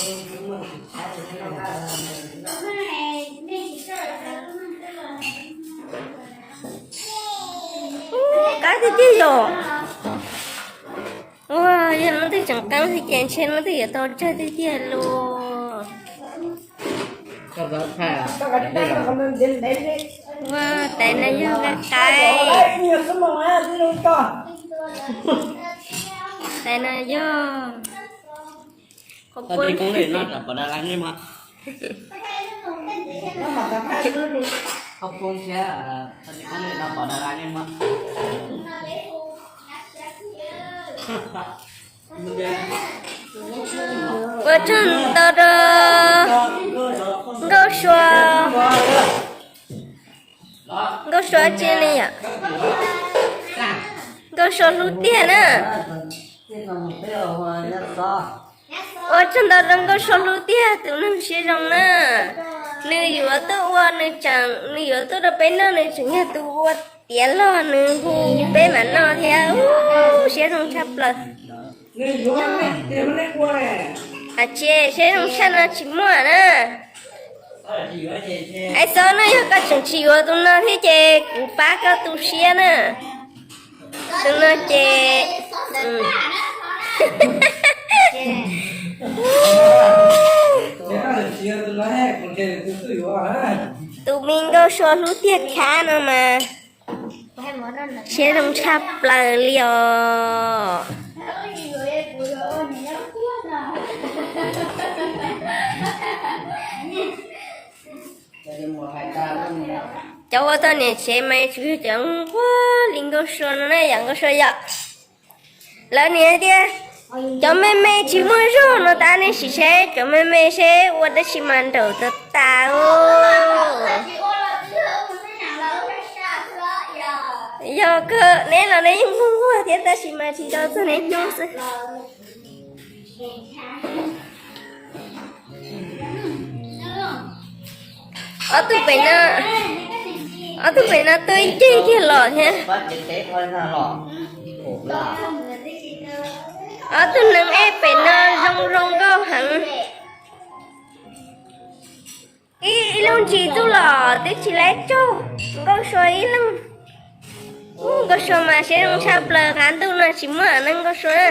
Qab tiag tiag yom. Ua, yog leej twg tseem qeeb thiab ces ntshe leej twg yuav tau tsawg tiag tiag lauj. Ua, tais no yog nqaij qaib. Tais no yog Ua tsaug ntau rau Nkauj Sua. Nkauj Sua tsi ne yom? Nkauj Sua hlub tiag na. Ua tsaug ntau rau Nkauj Sua hlub tiag, tus neeg siab zoo na. Nws yuav tuaj ua, nws tseem, nws yuav tuaj rau peb noj, nws tseem yog tus ua tiav los nws hu peb mam noj thiab. Siab zoo tshaj plaws. Hais tias siab zoo tshaj no tsis muaj na. Ais Xov, no yog koj tseem tsis yuav tus no thiab ces kuv pab koj tu siab na. Tus no ces tus me Nkauj Sua hlub tiag khab no mas siab zoo tshaj plaws li os. Cov ua tau niam tsev mas tsis yog cov nquag li Nkauj Sua no na yom, Nkauj Sua yom. Lawv niam hais tias cov me me tsis muaj zog no, tab nej sim saib cov me me seb ua dab tsi mas nraum tas tas. Yog kawg, neb los neb yeej nquag nquag thiab tab sis mas tsis tau txog neb hnub xwb. Ob tug pem no, ob tug pem no twb ib ceg kiag los thiab. Ob tug neeg ej pem no zoo zoo nkauj heev. Ib, ib lub ntsis tuaj los twb tsis laib tsaug Nkauj Sua ib leeg. Nkauj Sua mas siab zoo tshaj plaws, qab ntuj no tsis muaj neeg Nkauj Sua.